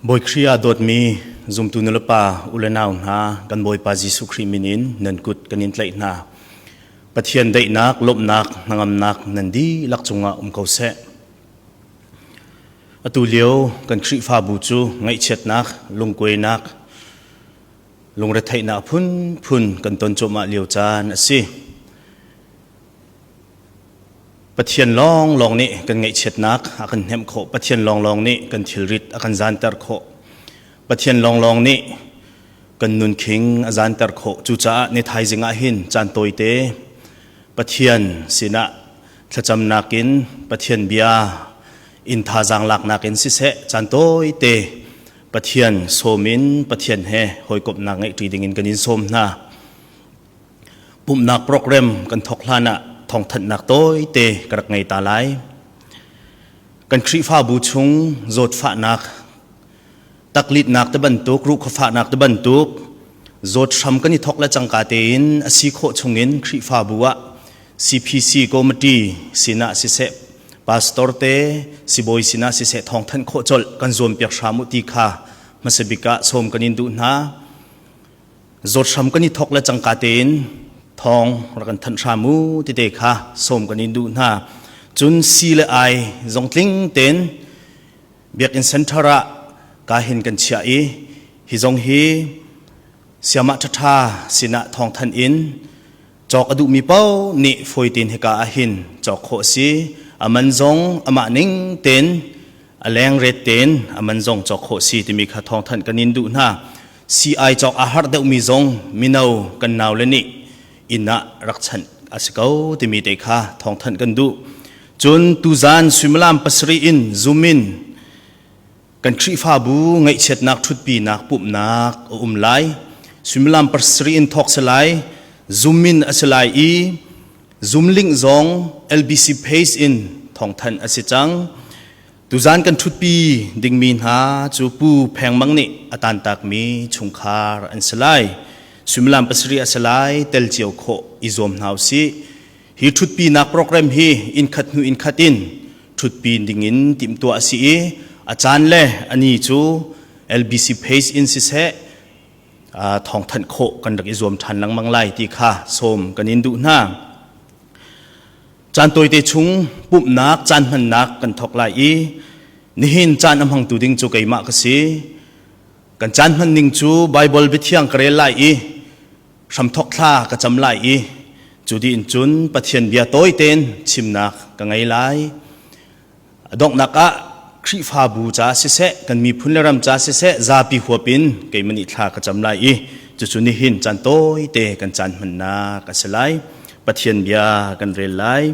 Bawi Khrih ah dawtmi zumtu nulepa u le nau hna, kan Bawipa Jesuh Khrih min in nan kut kan in tlaih hna. Pathian daihnak, lawmhnak, hnangamnak nan dihlak cungah um ko seh. Atu lio kan Khrihfabu cu ngaihchiatnak, lungkuainak, lungretheihnak phunphun kan ton cuahmah lio caan a si. Pathian lawnglawng nih kan ngaihchiatnak a kan hnemh khawh. Pathian lawnglawng nih kan thilrit a kan zanter khawh. Pathian lawnglawng nih kan nunkhing a zanter khawh. Cucaah ni thaizing ah hin caan tawite Pathian sinah thlacamnak in Pathian bia in thazaang laknak in siseh caan tawite Pathian sawm in Pathian he hawikomhnak ngeihṭi dingin kan in sawm hna. Pumhnak program kan thawk hlan ah thawngthanhnak tawite ka rak ngei ta lai. Kan Khrihfabu chung zawtfahnak, taklitnak te bantuk, ruhkhawfahnak te bantuk zawt hram kan i thawk le cangka tein a si khawh chungin Khrihfabu ah CPC committee sinah siseh, pastor te sibawi sinah siseh thawngthanh khawh colh kan zuampiak hram u ti kha hmasa bik ah sawm kan in duh hna. Zawt hram kan i thawk le cangka tein thawng rak kan thanh hram u tite kha sawm kan in duh hna. Cun si le ai zong tling tein Biakinn center ah ka hin kan chiah i hi zong hi siamah ṭhaṭha sinah thawngthanh in cawk a duhmi paoh nih fawi tein hika ah hin cawk khawh a si. A man zong amah ning tein a leng ret tein a man zong cawk khawh si timi kha thawngthanh kan in duh hna. Sii cawk aa harh deuhmi zong mino kan naule nih inn ah rak chanh a si ko timi te kha thawngthanh kan duh. Cun tuzan suimilam pasarih in Zoom in kan Khrihfabu ngaihchiatnak ṭhutpinak pumhnak a um lai. Suimilam pasarih in thawk si lai, Zoom in a si lai i Zoom link zong LBC page in thawngthanh a si cang. Tuzan kan ṭhutpi dingmi hna cu Pu Pheng Mang nih a tantakmi chungkhar an si lai. Suimilam pasarih a si lai, tel cio khawh i zuam hna usih. Hi ṭhutpinak program hi innkhat hnu innkhat in ṭhutpi dingin timhtuah a si i a caan le a ni cu LBC page in siseh thawngthanh khawh kan rak i zuam ṭhan lengmang lai ti kha sawm kan in duh hna. Caan tawite chung pumhnak caan hmannak kan thawk lai i nihin caan a hmangtu ding cu keimah ka si. Kan caan hman ning cu Baibal biathiang ka rel lai i hramthawk thla ka cam lai i cu dih in cun Pathian bia tawi tein chimnak ka ngei lai. A donghnak ah Khrihfabu ca siseh, kan miphun le ram ca siseh, zapi huap in keimah nih thla ka cam lai i cucu nihin caan tawite kan caan hmannak a si lai. Pathian bia kan rel lai.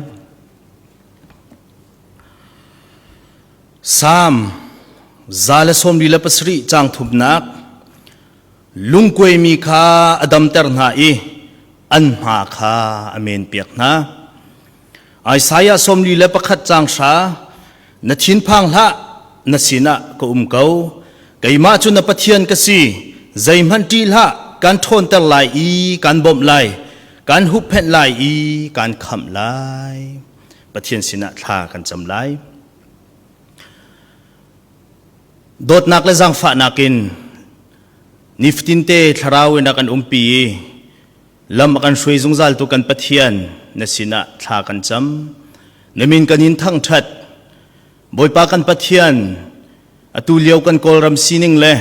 Salm 147 caang thumnak lungkuaimi kha a damter hna i an hma kha a menpiak hna. Isaiah 41 caang hra Na thinphang hlah, na sinah ka um ko. Keimah cu na Pathian ka si. Zeihmanh ṭih hlah, kan ṭhawnter lai i kan bawmh lai. Kan hupphenh lai i kan khamh lai. Pathian sinah thla kan cam lai. Dawtnak le zaangfahnak in nifatinte thlarau in a kan umpi i Lam a kan hruai zungzaltu kan Pathian na sinah thla kan cam. Na min kan in thangṭhat. Bawipa kan Pathian, atu lio kan Kawlram sining le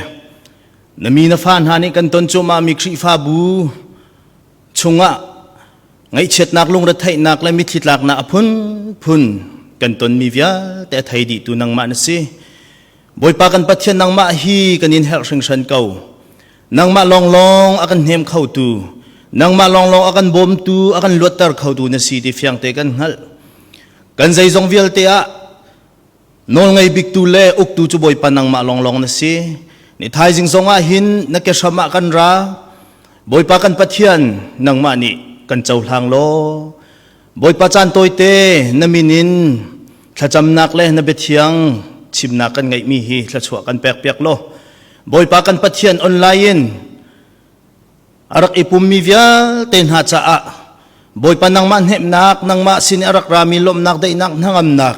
na mi na fa hna nih kan ton cuahmahmi Khrihfabu chungah ngaihchiatnak lungretheihnak le mitthli tlaknak a phunphun kan tonmi vialte a thei dihtu nangmah na si. Bawipa kan Pathian nangmah hi kan in herh hringhran ko. Nangmah lawnglawng a kan hnem khotu, nangmah lawnglawng a kan bawmtu, a kan luatter khotu na si ti fiangte kan hngalh. Kan zeizong vialte ah nawlngei biktu le uktu cu Bawipa nangmah lawnglawng na si. Ni thaizing zong ah hin na ke hram ah kan ra. Bawipa kan Pathian, nangmah nih kan cohlang law. Bawipa caan tawite na min in thlacamnak le na biathiang chimnak kan ngeihmi hi thluachuah kan pekpiak law Bawipa kan Pathian online in a rak i pummi vialte hna caah Bawipa nangmah hnemhnak nangmah sin i a rak rami lawmhnak daihnak hnangamnak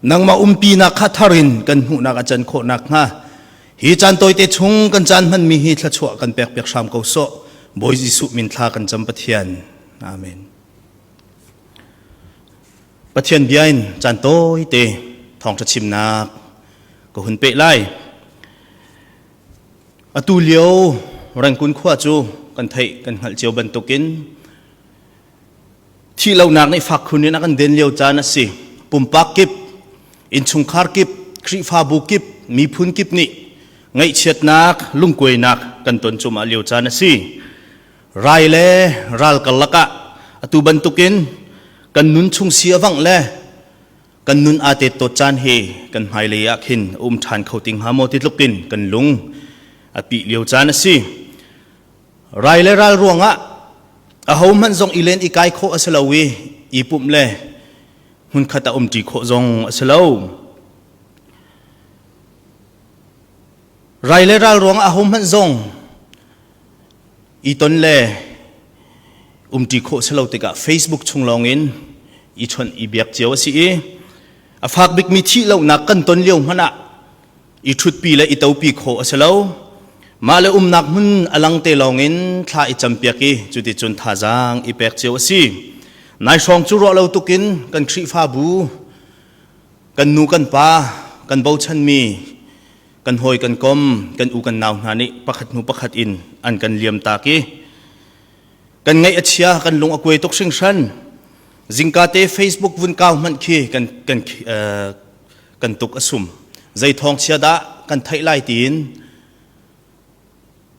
nangmah umpinak kha thar in kan hmuhnak a can khawh nakhnga. Hi caan tawite chung kan caan hmanmi hi thluachuah kan pek piak hram ko sawh. Bawi Jesuh min thla kan cam Pathian. Amen. Pathian bia in caan tawite thawngṭha chimnak ka hun peh lai. Atu lio Rangkun khua cu kan theih kan hngalh cio bantukin Thihlonak nih fak khun in a kan den lio caan a si. Pumpak kip, innchungkhar kip, Khrihfabu kip, miphun kip nih ngaihchiatnak, lungkuainak kan ton cuahmah lio caan a si. Rai le ral karlak ah atu bantukin kan nun chung si a vangh le kan nun aa tet tawt caan hi kan hmailei ah khin a um ṭhan kho ti hnga maw ti tluk in kan lung a pih lio caan a si. Rai le ral ruangah ahohmanh zong i len i kai khawh a si lo i i pumh le hmunkhat ah umṭi khawh zong a si lo. Rai le ral ruangah ahohmanh zong i ton le umṭi khawh si lo tikah Facebook chung lawngin i chawnh i biak cio a si i a fak bikmi thih lonak kan ton lio hmanh ah i ṭhutpi le i topi khawh a si lo. Mah le umnak hmun a lang te lawngin thla i campiak i cuticun thazaang i pek cio a si. Nai hrawng cu ruah lo tukin kan Khrihfabu, kan nu kan pa, kan bochanmi, kan hawi kan kom, kan u kan nau hna nih pakhat hnu pakhat in an kan liam tak i kan ngaih a chia, kan lung a kuai tuk hringhran. Zingka te Facebook vun kau hmanh khi kan kan kan tuk a sum. Zei thawngchia dah kan theih lai tiin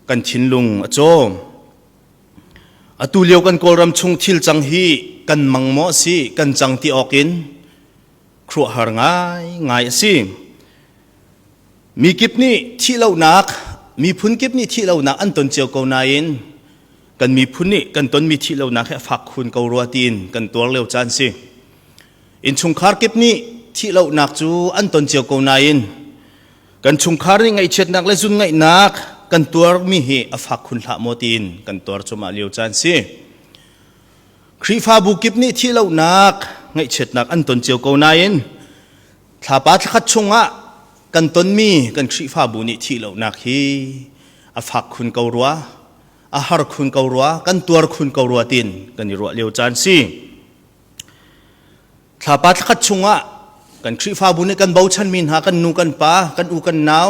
kan thinlung a caw. Atu lio kan Kawlram chung thil cang hi kan mang maw a si, kan cang ti awk in khuaruahhar ngai ngai a si. Mi kip nih thihlohnak, miphun kip nih thihlohnak an ton cio ko nain kan miphun nih kan tonmi thihlohnak hi a fak khun ko rua tiin kan tuar lio caan si. Innchungkhar kip nih thihlohnak cu an ton cio ko nain kan chungkhar nih ngaihchiatnak le zunngaihnak kan tuarmi hi a fak khun hlah maw tiin kan tuar cuahmah lio caan si. Khrihfabu kip nih thihlohnak ngaihchiatnak an ton cio ko nain thlapa thlakhat chungah kan tonmi kan Khrihfabu nih thihlohnak hi a fak khun ko rua, a har khun ko rua, kan tuar khun ko rua tiin kan i ruah lio caan si. Thlapa thlakhat chungah kan Khrihfabu nih kan bochanmi hna kan nu kan pa, kan u kan nau,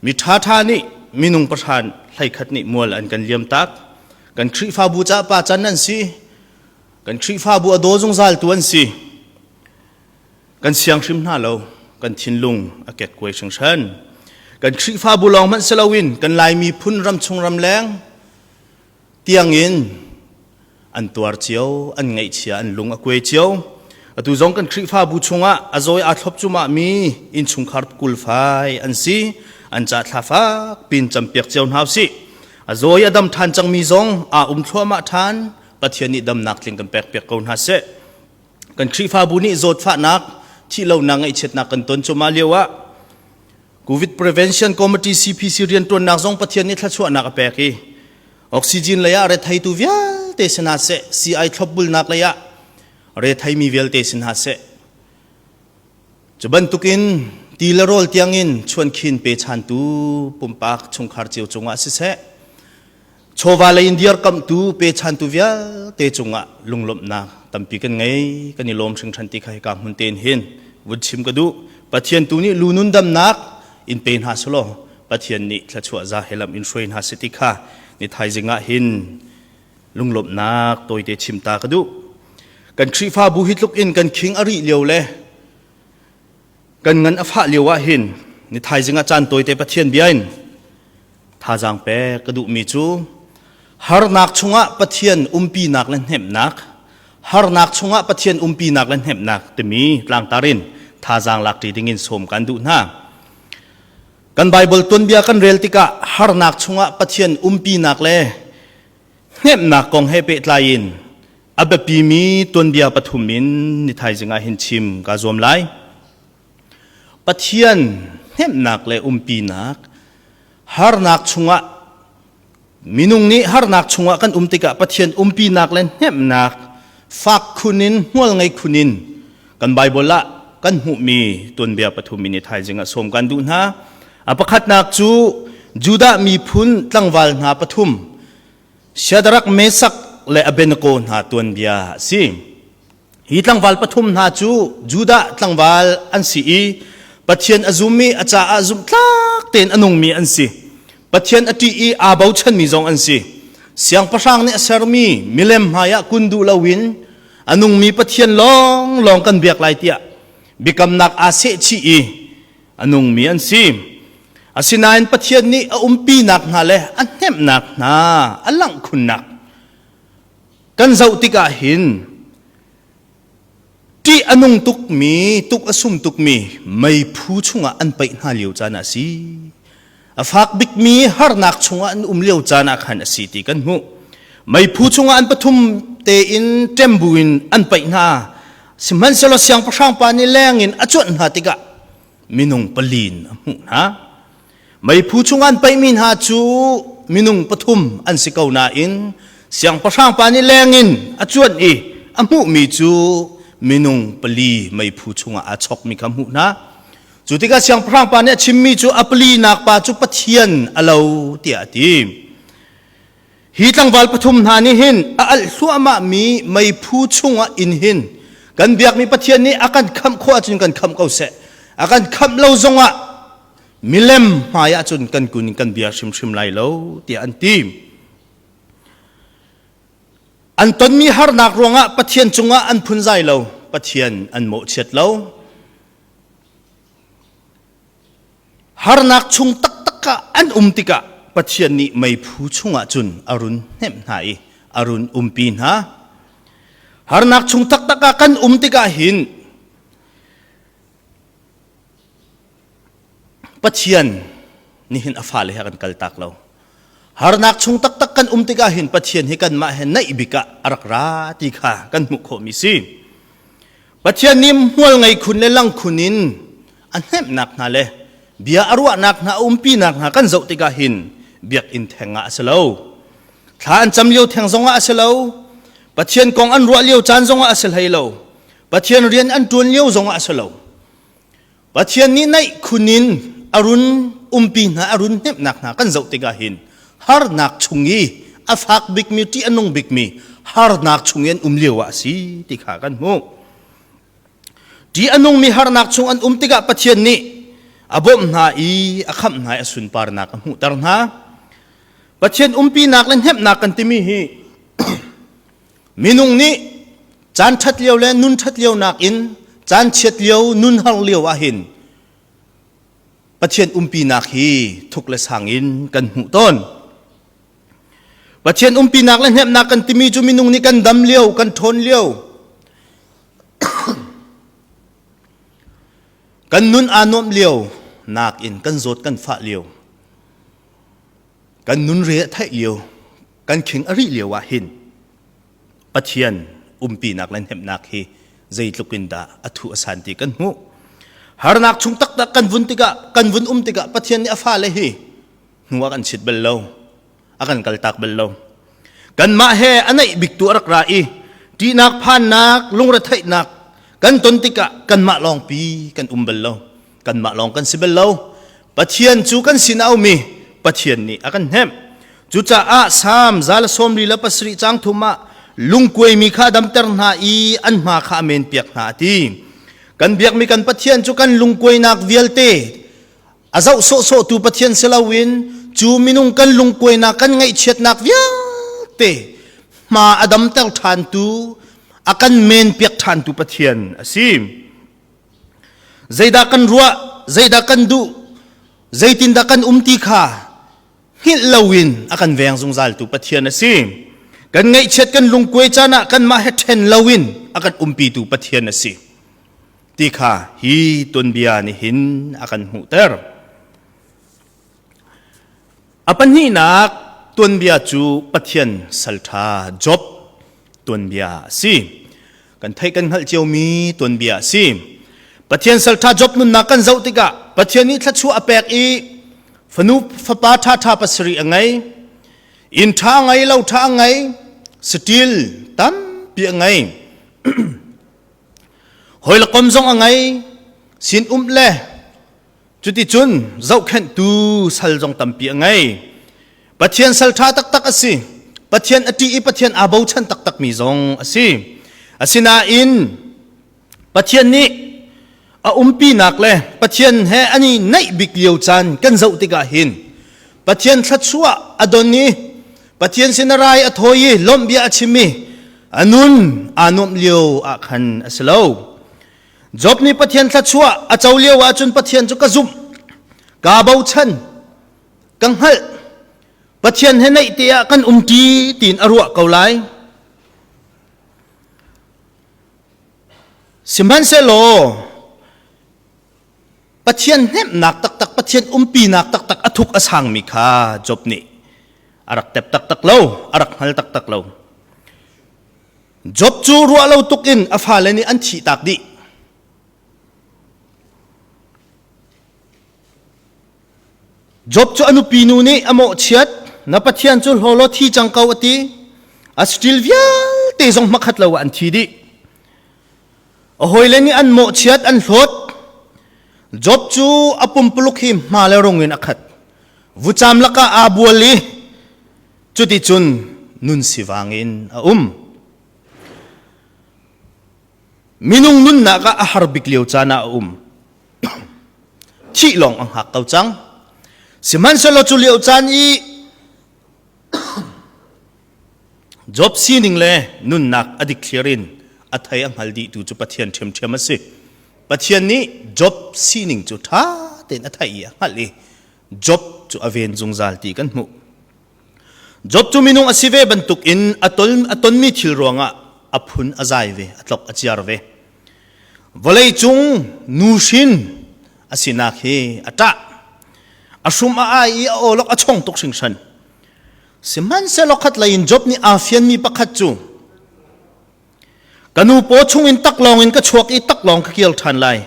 mi ṭhaṭha nih minung pahran hleikhat nih mual an kan liam tak. Kan Khrihfabu caah pa can an si. Kan Khrihfabu a daw zungzaltu an si. Kan siang hrim hna lo. Kan thinlung a kekkuai hringhran. Kan Khrihfabu lawng hmanh si loin kan Laimi phun ramchung ramleng tiangin an tuar cio, an ngaihchia, an lung a kuai cio. Atu zong kan Khrihfabu chungah a zawi aa thlop cumah mi innchungkhar kulfai an si. An ca thla fak pin campiak cio hna usih. A zawi a dam ṭhan cangmi zong aa um thluahmah ṭhan. Pathian nih damnak tling kan pek piak ko hna seh. Kan Khrihfabu nih zawtfahnak, thihlonak, ngaihchiatnak kan ton cuahmah lio ah COVID Prevention Committee CPC rianṭuannak zong Pathian nih thluachuahnak a pek i oxygen lei ah retheitu vialte si hna seh, sii thlopbulnak lei ah retheimi vialte si hna seh. Cu bantukin ti le rawl tiangin chuankhin pechantu pumpak chungkhar cio cungah siseh, chawva lei in dirkamhtu pechantu vialte cungah lunglawmhnak tampi kan ngei, kan i lawm hringhran ti kha hika hmun tein hin vun chim ka duh. Pathian tu nih lu nun damnak in pe hna selaw Pathian nih thluachuah za he lam in hruai hna seh ti kha ni thaizing ah hin lunglawmhnak tawite chim ta ka duh. Kan Khrihfabu hi tluk in kan khing a rih lio le kan ngan a fah lio ah hin ni thaizing ah caan tawite Pathian bia in thazaang pek ka duhmi cu harnak chungah Pathian umpinak le hnemhnak harnak chungah Pathian umpinak le hnemhnak timi tlangtar in thazaang lak ṭi dingin sawm kan duh hna. Kan Baibal tuanbia kan rel tikah harnak chungah Pathian umpinak le hnemhnak kong he pehtlai in a biapimi tuanbia pathum in ni thaizing ah hin chim kaa zuam lai. Pathian hnemhnak le umpinak harnak chungah Minung nih harnak chungah kan um tikah Pathian umpinak le hnemhnak fak khun in hmual ngei khun in kan Baibal ah kan hmuhmi tuanbia pathum in i thaizing ah sawm kan duh hna. A pakhatnak cu Judah miphun tlangval hna pathum Shadrach, Meshach le Abednego hna tuanbia a si. Hi tlangval pathum hna cu Judah tlangval an si i Pathian a zum i a caah zumhtlak tein a nungmi an si. Pathian a ṭih i aa bochanmi zong an si. Siangpahrang nih a sermi milem hmaiah kun duh loin a nungmi Pathian lawnglawng kan biak lai tiah biakamnak aa sehchih i a nungmi an si. Asinain Pathian nih a umpinak hna le a hnemhnak hna a langh khunnak kan zoh tikah hin ṭih a nung tukmi, tuk a sum tukmi meiphu chungah an paih hna lio caan ah a si. A fak bikmi harnak chungah an um lio caan ah khan a si ti kan hmuh. Meiphu chungah an pathum tein ṭem buin an paih hna. Sihmanhsehlaw siangpahrang pa nih leng in a cuanh hna tikah minung palin a hmuh hna. Meiphu chung an paihmi hna cu minung pathum an si ko nain siangpahrang pa nih lengin a cuanh i a hmuhmi cu minung pali meiphu chungah aa chokmi kha hmuh hna. Cu tikah siangpahrang pa nih a chimmi cu a palinak pa cu Pathian a lo tiah a ti. Hi tlangval pathum hna nih hin a alh hluahmahmi meiphu chungah in hin kan biakmi Pathian nih a kan khamh khawh ahcun kan khamh ko seh. A kan khamh lo zongah milem hmai ahcun kan kun in kan bia hrimhrim lai lo tiah an ti. An tonmi harnak ruangah Pathian cungah an phunzai lo, Pathian an mawhchiat lo. Harnak chung taktak ah an um tikah Pathian nih meiphu chungah cun a run hnemh hna i a run umpi hna. Harnak chung taktak ah kan um tikah hin Pathian nihin a fale he a kan kaltak lo. Harnak chung taktak kan um tikah hin Pathian hi kanmah he naih bik ah a rak ra ti kha kan hmuh khawhmi si. Pathian nih hmual ngei khun le lang khun in a hnemhnak hna le bia a ruahnak hna a umpinak hna kan zoh tikah hin biakinn theng ah a si lo. Thla an cam lio theng zongah a si lo. Pathian kong an ruah lio caan zongah a si hlei lo. Pathian rian an ṭuan lio zongah a si lo. Pathian nih naih khun in a run umpi hna, a run hnemhnak hna kan zoh tikah hin harnak chung i a fak bikmi, ṭih a nung bikmi harnak chung i an um lio ah a si ti kha kan hmuh. Ṭih a nungmi harnak chung an um tikah Pathian nih a bawmh hna i a khamh hna i a sunparnak a hmuhter hna. Pathian umpinak le hnemhnak kan timi hi minung nih caan ṭhat lio le nun ṭhat lio nakin caan chiat lio nun har lio ahhin Pathian umpinak hi thuk le sang in kan hmuh tawn. Pathian umpinak le hnemhnak kan timi cu minung nih kan dam lio, kan ṭhawn lio, kan nun aa nuamh lio nakin kan zawt kan fah lio, kan nun re a theih lio, kan khing a rih lio ah hin Pathian umpinak le hnemhnak hi zeitluk in dah a thu a san ti kan hmuh. Harnak chung taktak kan vun tikah, kan vun um tikah Pathian nih a fale hi hnu a kan chit bal lo a kan kaltak bal lo kanmah he a naih biktu a rak ra i ṭihnak phannak lungretheihnak kan ton tikah kanmah lawngpi kan um bal lo kanmah lawng kan si bal lo Pathian cu kan sin a um i Pathian nih a kan hnemh cucaah Salm 137 caang thum ah lungkuaimi kha damter hna i an hma kha a men piak hna a ti kan biakmi kan Pathian cu kan lungkuainak vialte A zoh sawhsawhtu Pathian si loin cu minung kan lungkuainak kan ngaihchiatnak vialte hma a damter ṭhantu a kan menpiak ṭhantu Pathian a si. Zeidah kan ruah, zeidah kan duh, zeitindah kan um ti kha hngilh loin a kan veng zungzaltu Pathian a si. Kan ngaihchiat kan lungkuai caan ah kanmah he ṭhen loin a kan umpitu Pathian a si. Ti kha hi tuanbia nih hin a kan hmuhter. A pahnihnak tuanbia cu Pathian salṭha Job tuanbia a si. Kan theih kan hngalh ciomi tuanbia a si. Pathian salṭha Job nunnak kan zoh tikah Pathian nih thluachuah a pek i fanu fapa ṭhaṭha pasarih a ngei. Inn ṭha a ngei, lo ṭha a ngei, saṭil tampi a ngei. Hawi le kom zong a ngei. Sin um le. Cuticun zohkhenhtu sal zong tampi a ngei. Pathian sal ṭha taktak a si. Pathian a ṭih i Pathian aa bochan taktakmi zong a si. Asinain Pathian nih a umpinak le Pathian he an i naih bik lio caan kan zoh tikah hin Pathian thluachuah a don i Pathian sin a rai a thawi i lawmh bia a chim i a nun aa nuamh lio ah khan a si lo. Job nih Pathian thluachuah a co lio ahcun Pathian cu ka zumh, kaa bochan, ka hngalh, Pathian he naih te ah kan umṭi tiin a ruah ko lai. Sihmanhsehlaw Pathian hnemhnak taktak, Pathian umpinak taktak a thuk a sangmi kha Job nih a rak tep taktak lo, a rak hngal taktak lo. Job cu ruah lo tuk in a fale nih an thihtak dih. Job cu a nupi nu nih a mawhchiat, na Pathian cu hlaw law thi cang ko a ti. A saṭil vialte zong hmakhat lo ah an thi dih. A hawile nih an mawhchiat, an hlawt. Job cu a pumpuluk hi hma le rung in a khat. Vucam lakah aa bual i Cuticun nun sivang in a um. Minung nunnak ah a har bik lio caan ah a um. Thih lawng a hngak ko cang. Sihmanhsehlaw cu lio caan i Job sining le nunnak a dikthliar in a thei a hngal dihtu cu Pathian ṭhiamṭhiam a si. Pathian nih Job sining cu ṭha tein a theih i a hngalh i Job cu a ven zungzal ti kan hmuh. Job cu minung a si ve bantuk in a ton a tonmi thil ruangah a phun a zai ve, a tlok a ciar ve. Vawlei cung nuhrin a sinak hi a ṭah. A hrum a ai i a awlok a chong tuk hringhran. Sihmanhsehlaw khat lei in Job nih aa fianmi pakhat cu Ka nu paw chungin taklawng in ka chuak i taklawng ka kir ṭhan lai.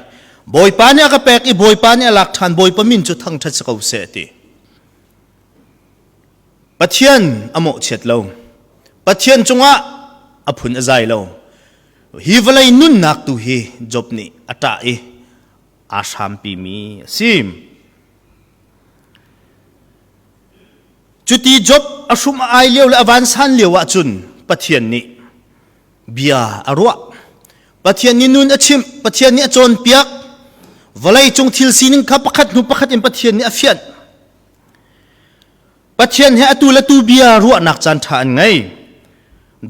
Bawipa nih a ka pek i Bawipa nih a lak ṭhan. Bawipa min cu thangṭhat si ko seh, a ti. Pathian a mawhchiat lo. Pathian cungah a phun a zai lo. Hi vawlei nunnak tu hi Job nih a ṭah i aa hrampimi a si. Cuti Job a hrum a ai lio le a vansan lio ahcun Pathian nih bia a ruah. Pathian nih nun a chimh, Pathian nih a cawnpiak. Vawlei cung thil sining kha pakhat hnu pakhat in Pathian nih a fianh. Pathian he atu le tu bia ruahnak caan ṭha an ngei.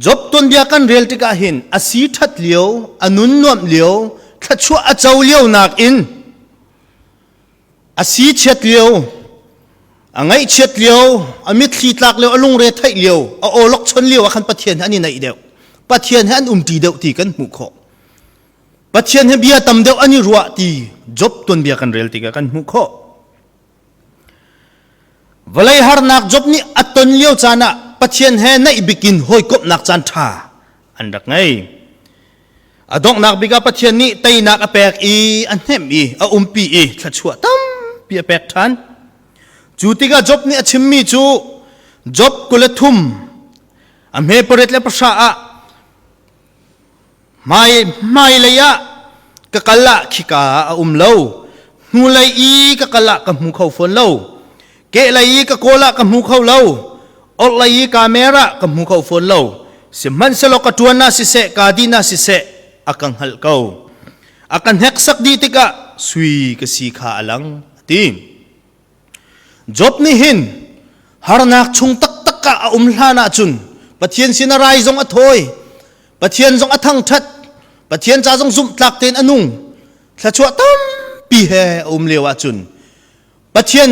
Job tuanbia kan rel tikah hin a si ṭhat lio, a nun nuamh lio, thluachuah a co lio nakin A si chiat lio, a ngaihchiat lio, a mitthli tlak lio, a lungre theih lio, a awlok chon lio ah khan Pathian he an i naih deuh. Pathian he an umṭi deuh ti kan hmuh khawh. Pathian he bia tam deuh an i ruah ti Job tuanbia kan rel tikah kan hmuh khawh. Vawlei harnak Job nih a ton lio caan ah Pathian he naih bik in hawikomhnak caan ṭha an rak ngei. A donghnak bik ah Pathian nih teinak a pek i a hnemh i a umpi i thluachuah tampi a pek ṭhan. Cu tikah Job nih a chimmi cu Job 23 a hme 8 le 10 ah hmai hmailei ah ka kal ah khika ah a um lo hnulei i ka kal ah ka hmu kho fawn lo kehlei i ka kawl ah ka hmu kho lo orhlei i kaa mer ah ka hmu kho fawn lo sihmanhsehlaw ka ṭuan ah siseh kaa din ah siseh a ka hngalh ko a ka hneksak dih tikah sui ka si kha a lang a ti Job nih hin harnak chung taktak ah a um hlan ahcun Pathian sin a rai zong a thawi Pathian zong a thangṭhat Pathian ca zong zumhtlak tein a nung thluachuah tampi he a um lio ahcun Pathian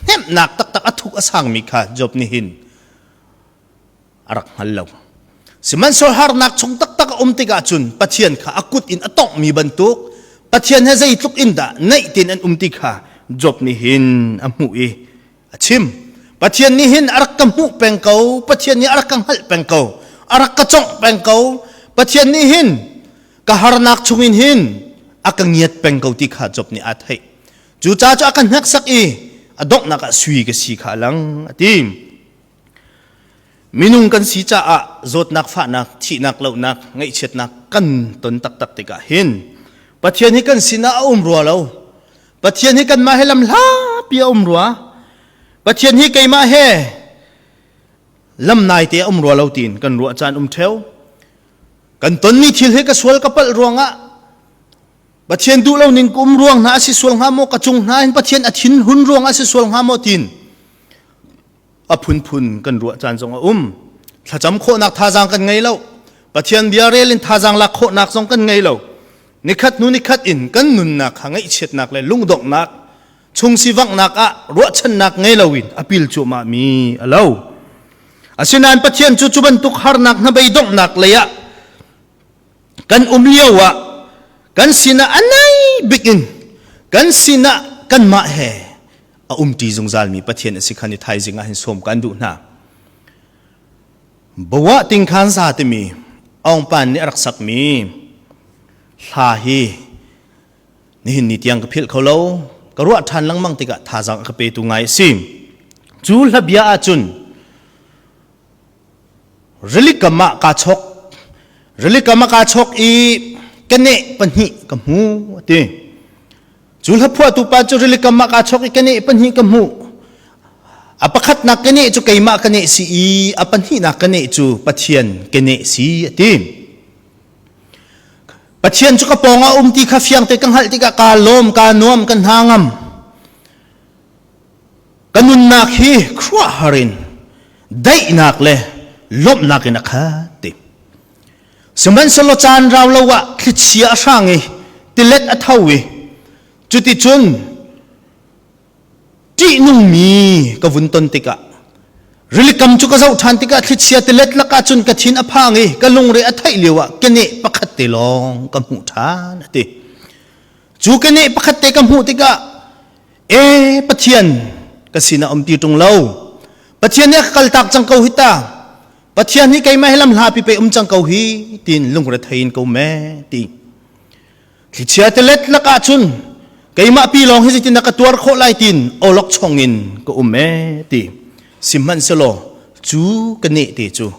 hnemhnak taktak a thuk a sangmi kha Job nih hin a rak hngal lo. Sihmanhsehlaw harnak chung taktak a um tikah cun Pathian kha a kut in a tonghmi bantuk Pathian he zeitluk in dah naih tein an um ti kha Job nih hin a hmuh i a chim. Pathian nih hin a rak ka hmuh peng ko, Pathian nih a rak ka hngalh peng ko, a rak ka congh peng ko. Pathian nih hin ka harnak chungin hin a ka ngiat peng ko ti kha Job nih aa theih. Cucaah cu a ka hneksak i a donghnak ah sui ka si kha a lang a ti. Minung kan si caah zawtnak, fahnak, thihnak, lohnak, ngaihchiatnak kan ton taktak tikah hin Pathian hi kan sinah a um rua lo. Pathian hi kanmah he lam hlapi a um rua. Pathian hi keimah he lam naite a um rua lo tiin kan ruah caan um theo. Kan tonmi thil hi ka sual ka palh ruangah Pathian duh lo ning ka um ruang hna a si sual hnga maw ka cung hna hin Pathian a thin hun ruang a si sual hnga maw tiin a phunphun kan ruah caan zong a um. Thlacam khawhnak thazaang kan ngei lo. Pathian bia rel in thazaang lak khawhnak zong kan ngei lo. Nikhat hnu nikhat in kan nunnak kha ngaihchiatnak le lungdonghnak chung sivanghnak ah ruahchannak ngei loin a pil cuahmah mi a lo. Asinain Pathian cu cu bantuk harnak hnabei donghnak lei ah kan um lio ah kan sinah a nai bik in kan sinah kanmah he a umṭi zungzalmi Pathian a si khan i thaizing ah hin sawm kan duh hna. Bawa tingkhan za timi Aung Pan nih a rak sakmi hla hi nihin ni tiang ka philh kho lo. Ka ruah ṭhan lengmang tikah thazaang a ka petu ngai a si. Cu hla bia ahcun rilikam ah kaa chok rilikam ah kaa chok i keneh pahnih ka hmu a ti. Cu hlaphuahtu pa cu rilikam ah kaa chok i keneh pahnih ka hmuh. A pakhatnak keneh cu keimah keneh si i a pahnihnak keneh cu Pathian keneh si a ti. Pathian cu ka pawng ah um ti kha fiang te ka hngalh tikah kaa lawm, kaa nuam, ka hna ngam. Ka nunnak hi khuaruahhar in daihnak le lawmhnak in a khat ti. Sihmanhsehlaw caan rau lo ah thlichia a hrang i tilet a tho i cuticun ṭihnungmi ka vun ton tikah rilikam cu ka zoh ṭhan tikah thlichia tilet lakah cun ka thin a phang i ka lungre a theih lio ah keneh pakhat te lawng ka hmuh ṭhan a ti. Cu keneh pakhat te ka hmuh tikah e Pathian ka sinah um ti ṭung lo Pathian nih a ka kaltak cang ko hi ta Pathian hi keimah hi lam hlapi pe um cang ko hi tiin lungrethei in ko me ti. Thlichia tilet lakah cun keimah pi lawng hi zeitin dah ka tuar khawh lai tiin awlok chong in ka um e ti. Sihmanhsehlaw cu ka neh te cu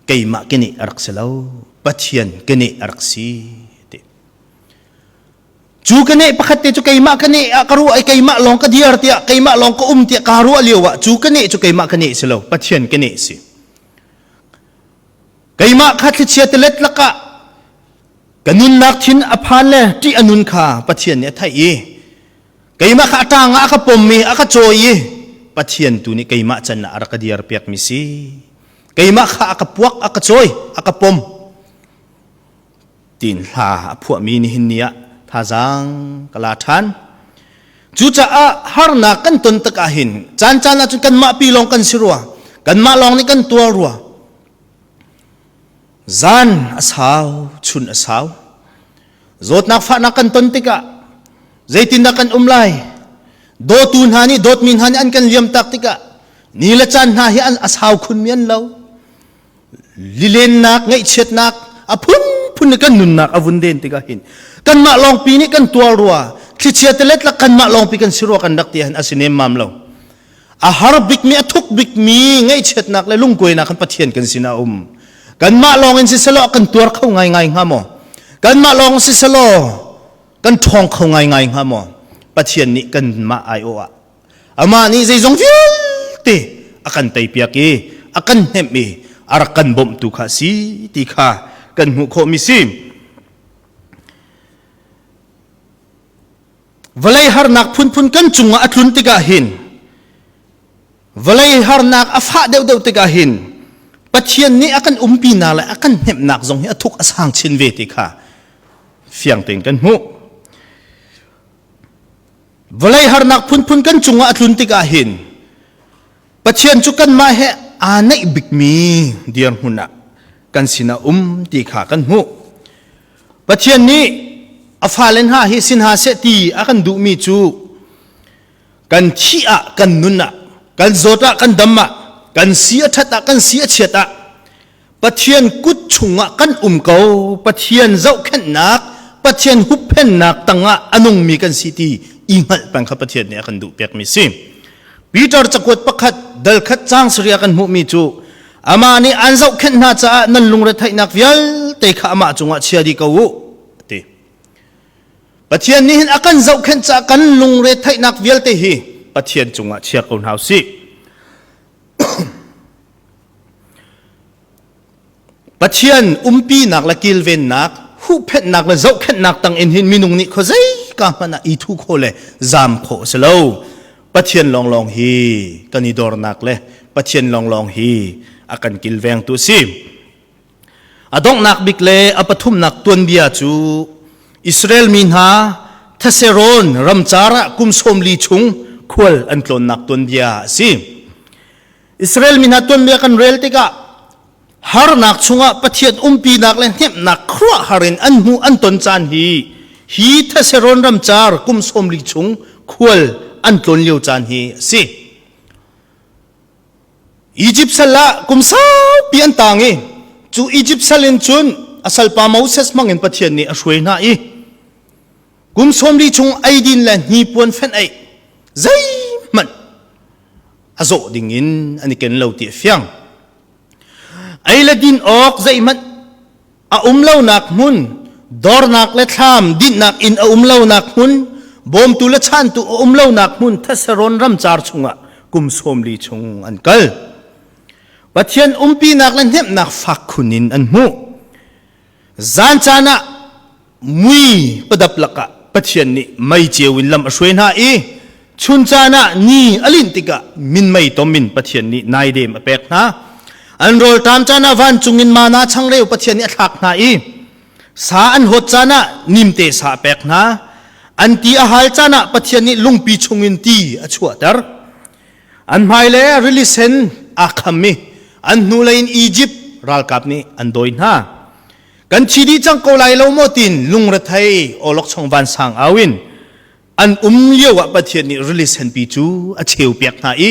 keimah ke nih a rak si lo Pathian ke nih a rak si ti. Cu ka neh pakhat te cu keimah ka neh ah ka ruah i keimah lawng ka diar tiah keimah lawng ka um tiah kaa ruah lio ah cu ka neh cu keimah ka neh si lo Pathian ka neh si. Keimah kha thlichia tilet lakah ka nunnak thin a phan le ṭih a nun kha Pathian nih a theih i keimah kha a ṭang ah a ka pom i a ka cawi i Pathian tu nih keimah can ah a rak ka diar piakmi si. Keimah kha a ka puak a ka cawi a ka pom. Tiin hla a phuahmi nihin ni ah thazaang ka la ṭhan. Cucaah harnak kan ton tik ahhin caan caan ahcun kanmah pi lawng kan si rua, kanmah lawng nih kan tuar rua. Zan a sau, chun a sau. Zawtnak fahnak kan ton tikah zeitindah kan um lai? Dawtu hna nih dawtmi hna nih an kan liamtak tikah ni le caan hna hi an a sau khunmi an lo. Lilennak, ngaihchiatnak a phunphun in kan nunnak a vun den tikah hin kanmah lawngpi nih kan tuar rua, thlichia tilet lak kanmah lawngpi kan si rua kan rak ti ahhin a si nemmam lo. A har bikmi, a thuk bikmi ngaihchiatnak le lungkuainak kan Pathian kan sinah a um. Kanmah lawng in siselaw kan tuar kho ngaingai hnga maw? Kanmah lawng siselaw kan ṭhawng kho ngaingai hnga maw? Pathian nih kanmah aiawh ah Amah nih zeizong vialte a kan teipiak i a kan hnemh i a rak kan bawmhtu kha a si ti kha kan hmuh khawhmi si. Vawlei harnak phunphun kan cungah a tlun tikah hin vawlei harnak a fah deuhdeuh tikah hin Pathian nih a kan umpinak le a kan hnemhnak zong hi a thuk a sang chin ve ti kha fiang tein kan hmuh. Vawlei harnak phunphun kan cungah a tlun tikah hin Pathian cu kanmah he aa naih bikmi dirhmun ah kan sinah um ti kha kan hmuh. Pathian nih a fale hna hi si hna seh ti a kan duhmi cu kan thih ah kan nun ah kan zawt ah kan dam ah kan si a ṭhat ah kan si a chiat ah Pathian kut chungah kan um ko. Pathian zohkhenhnak, Pathian hupphennak tangah a nungmi kan si ti i hngalh peng kha Pathian nih a kan duh piakmi si. Peter cakuat pakhat dal khat caang saria kan hmuhmi cu amah nih an zohkhenh hna caah nan lungretheihnak vialte kha amah cungah chia dih ko u ti. Pathian nih hin a kan zohkhenh caah kan lungre theihnak vialte hi Pathian cungah chia ko hna usih. Pathian umpinak le kilvennak, huhphenhnak le zohkhenhnak tang in hin minung nih khuazei ka hmanh ah i thu khawh le zaam khawh a si lo. Pathian lawnglawng hi kan i dornak le Pathian lawnglawng hi a kan kilvengtu a si. A donghnak bik le a pathumnak tuanbia cu Israel mi hna Theserawn ramcar ah kum 40 chung khual an tlawnnak tuanbia a si. Israel mi hna tuanbia kan rel tikah harnak chungah Pathian umpinak le hnemhnak khuaruahhar in an hmuh an ton caan hi hi Theserawn ramcar kum 40 chung khual an tlawn lio caan hi a si. Egypt sal ah kum saupi an tang i cu Egypt sal in cun a salpa Moses hmang in Pathian nih a hruai hna i kum 40 chung eidin le hnipuan fenh ei zeihmanh a zawh ding in an i ken lo ti a fiang. Ei le din awk zeihmanh a um lonak hmun, dornak le thlam dinhnak inn a um lonak hmun, bawmtu le chantu a um lonak hmun Thesarawn ramcar chungah kum 40 chung an kal. Pathian umpinak le hnemhnak fak khun in an hmuh. Zan caan ah mui padap lakah Pathian nih mei ceu in lam a hruai hna i chun caan ah ni a linh tikah minmei tom in Pathian nih naidem a pek hna. An rawlṭam caan ah vancung in mana changreu Pathian nih a thlak hna i sa an hawt caan ah nimte sa a pek hna. An ti a hal caan ah Pathian nih lungpi chungin ti a chuahter. An hmai le rili sen aa kham i an hnulei in Izipt ralkap nih an dawi hna. Kan thi dih cang ko lai lo maw tiin lungrethei awlokchong vansang au in an um lio ah Pathian nih rili senpi cu a cheu piak hna i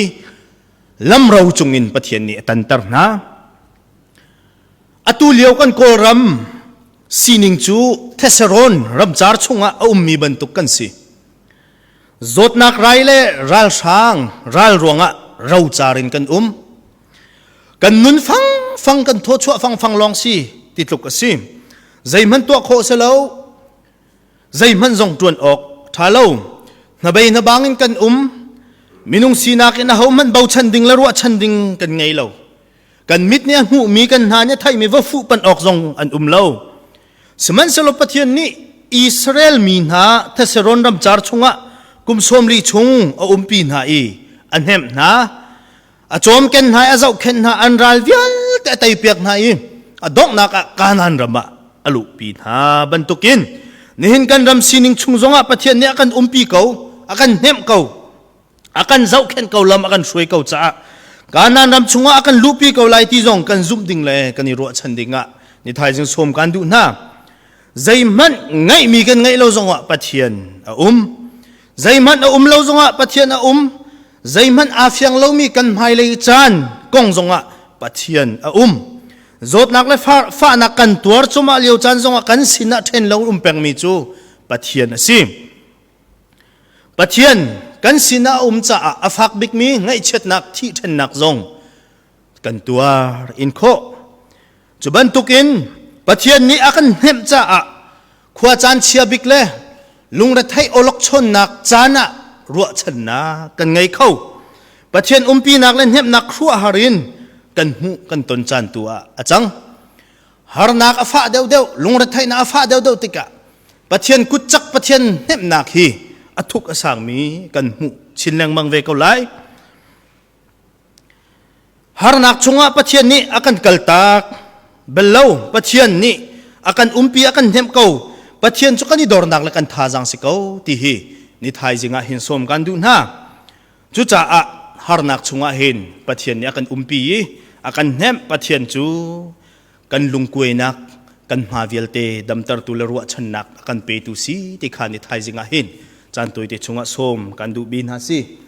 lamro cungin Pathian nih a tanter hna. Atu lio kan Kawlram sining cu Thesarawn ramcar chungah a ummi bantuk kan si. Zawtnak rai le ralhrang ral ruangah rocar in kan um. Kan nun fangfang kan thawchuah fangfang lawng si ti tluk a si. Zeihmanh tuah khawh si lo. Zeihmanh zong ṭuan awk ṭha lo. Hnabei hnabang in kan um. Minung sinak in ahohmanh bochan ding le ruahchan ding kan ngei lo. Kan mit nih a hmuhmi kan hna nih a theihmi va fuh panh awk zong an um lo. Sihmanhsehlaw Pathian nih Israel mi hna Thesarawn ramcar chungah kum 40 chung a umpi hna i a hnemh hna. A cawmken hna i a zohkhenh hna, an ral vialte a teipiak hna i a donghnak ah Kanaan ram ah a luhpi hna bantukin nihin kan ram sining chung zongah Pathian nih a kan umpi ko, a kan hnemh ko, a kan zohkhenh ko, lam a kan hruai ko caah Kanaan ram chungah a kan luhpi ko lai ti zong kan zumh ding le kan i ruahchan ding ah ni thaizing sawm kan duh hna. Zeihmanh ngeihmi kan ngeih lo zongah Pathian a um. Zeihmanh a um lo zongah Pathian a um. Zeihmanh aa fiang lomi kan hmailei caan kong zongah Pathian a um. Zawtnak le fahnak kan tuar cumah lio caan zongah kan sinah ṭhen lo um pengmi cu Pathian a si. Pathian kan sinah a um caah a fak bikmi ngaihchiatnak thihṭhennak zong kan tuar in khawh. Cu bantukin Pathian nih a kan hnemh caah khua caan chia bik le lungretheih awlokchonnak caan ah ruahchannak kan ngei kho. Pathian umpinak le hnemhnak khuaruahhar in kan hmuh kan ton caan tu ah a cang. Harnak a fah deuhdeuh, lungretheihnak a fah deuhdeuh tikah Pathian kutcak Pathian hnemhnak hi a thuk a sangmi kan hmuh chin lengmang ve ko lai. Harnak chungah Pathian nih a kan kaltak bal lo. Pathian nih a kan umpi, a kan hnemh ko. Pathian cu kan i dornak le kan thazaang si ko ti hi ni thaizing ah hin sawm kan duh hna. Cucaah harnak chungah hin Pathian nih a kan umpi i a kan hnemh. Pathian cu kan lungkuainak, kan hma vialte damtertu le ruahchannak a kan petu si ti kha ni thaizing ah hin caan tawite chungah sawm kan duh bi hna si.